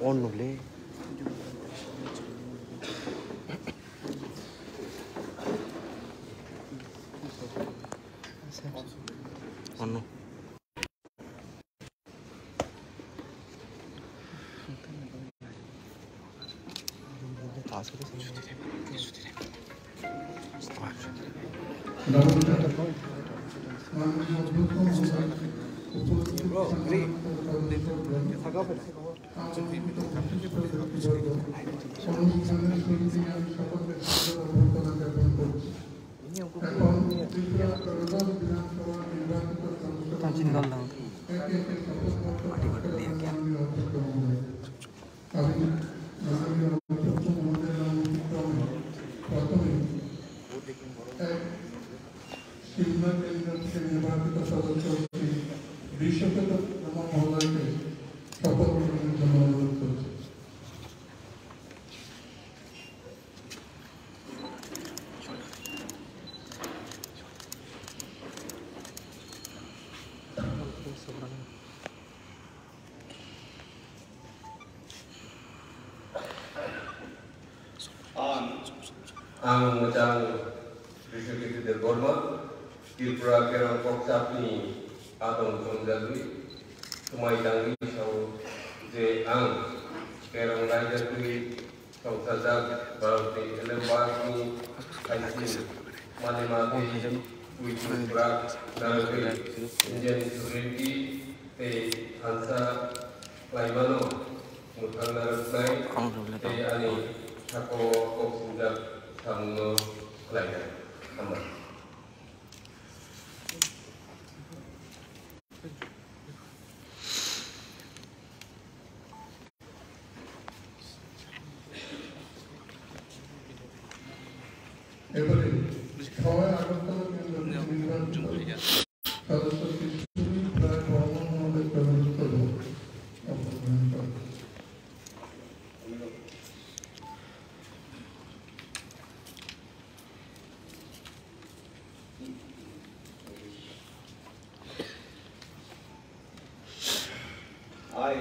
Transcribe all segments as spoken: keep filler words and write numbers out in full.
On no le. On no. আমি মাননীয় অধ্যক্ষ মহোদয়ের নাম উত্থাপন প্রথমে এক সিলভার টেলিগ্রাফ থেকে নির্বাচিত সদস্য শ্রী বিশ্বজিৎ মহোদয়কে শপথ গ্রহণের জন্য অনুরোধ করছি। Ang, ang mwchang Biswajit Debbarma, Tripura Kerong Kokchapni atong chongjagwi, swmai tangwi sao je ang Kerong raida twi Tongthajak Bharotni Elembakni haising manima tei buitu kwrak narwgwi Indian sovereignty tei thansa khlaimano mwthang narwknai tei ani sakao kok singjak samungno khlainai. Hambai. এবারে ছয় আগরতলা কেন্দ্র থেকে নির্বাচিত সদস্য শিশুটি প্রায় বাউন্ন নম্বরে প্রবেশ করল। I,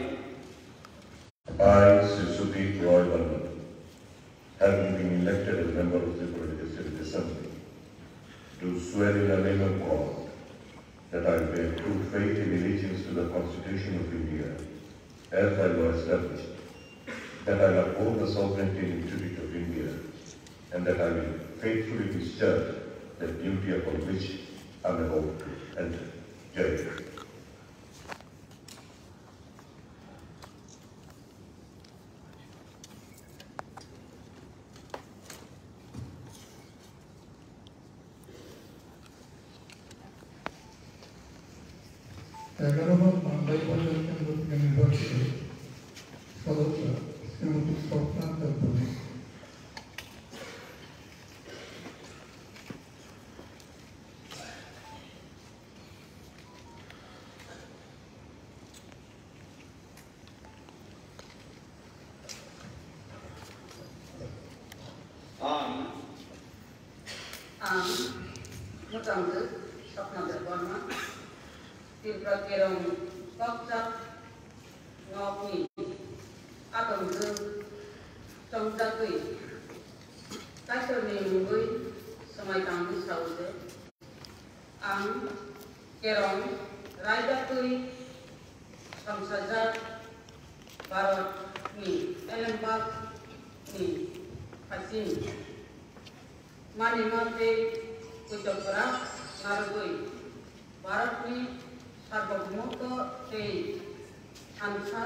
I, Sisudit Roy Barman, having been elected as member of the Tripura Legislative Assembly, do swear in the name of God that I will bear true faith and allegiance to the Constitution of India as by law established, that I will uphold the sovereignty and integrity of India, and that I will faithfully discharge the duty upon which I am about to enter. Jai Hind. এগারো নং মান্দাইবাজার কেন্দ্র থেকে নির্বাচিত সদস্য শ্রীমতী স্বপ্না Debbarma. Ang, ang, Muchangdwk Swapna Debbarma, Tripura Kerong Kokchap Nokni atongdwk chongjagwi Kaitorni mungwi swmai tangwi sao je, ang Kerong raida twi thamsajak Bharatni elembakni haising manima tei poito kwrak narwgwi Bharatni sarbobomoto tei thansa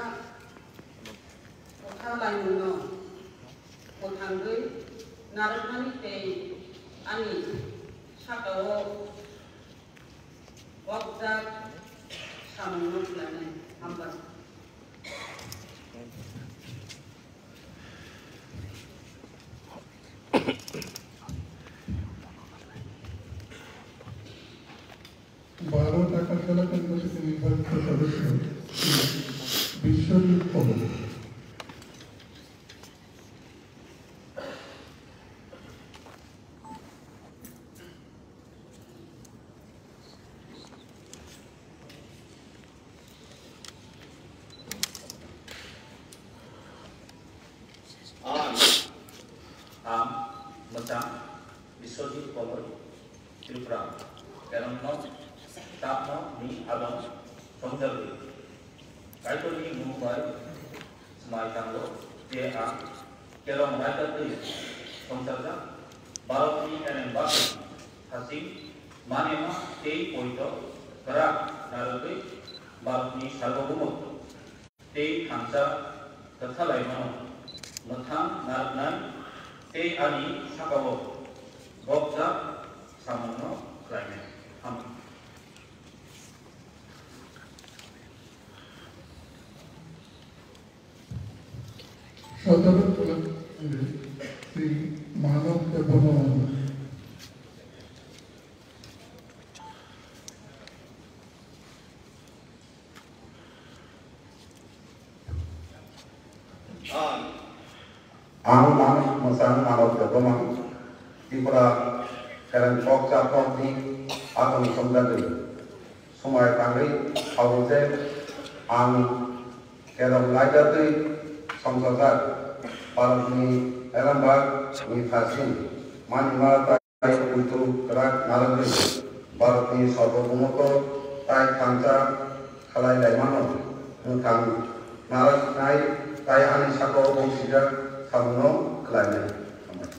kwthar laimungno mwthangwi narwknani tei ani sakao Bokjak samungno khlainai. Hambai. Bharat Agartala Congress nirbachito sodosyo Biswajit Kaul. Ang, ang mwchang Biswajit Koloi, Tripura, Kerongno, Tapno ni along songjagwi. Kaitorni mung bai swmai tango je ang Kerong raida twi songchajak Bharatni Arembakni hasing manema tei poito kwrak narwgwi Bharatni sarbobomoto tei thansa kwthalaimano mwthang narwknai tei ani sakao bokjak samungno khlainai. Hambai. Sotoro Koloi, Sri Manav Debbarma. Ang, ang mwchang Manav Debbarma, Tripura Kereng Kokcha Kokni atong songjagwi. Swmai tangwi sabo je ang Kerong raida twi songchajak Bharatni Arembakni hasing manima tei poito kwrak narwgwi Bharatni sarbobomoto tei thansa khlai laimano mwthang narwknai tei ani sakao bongsijak samungno khlainai. Hambai.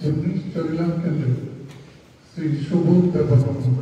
Jagdish Charilam Kendra, Sri Subodh Debbarma.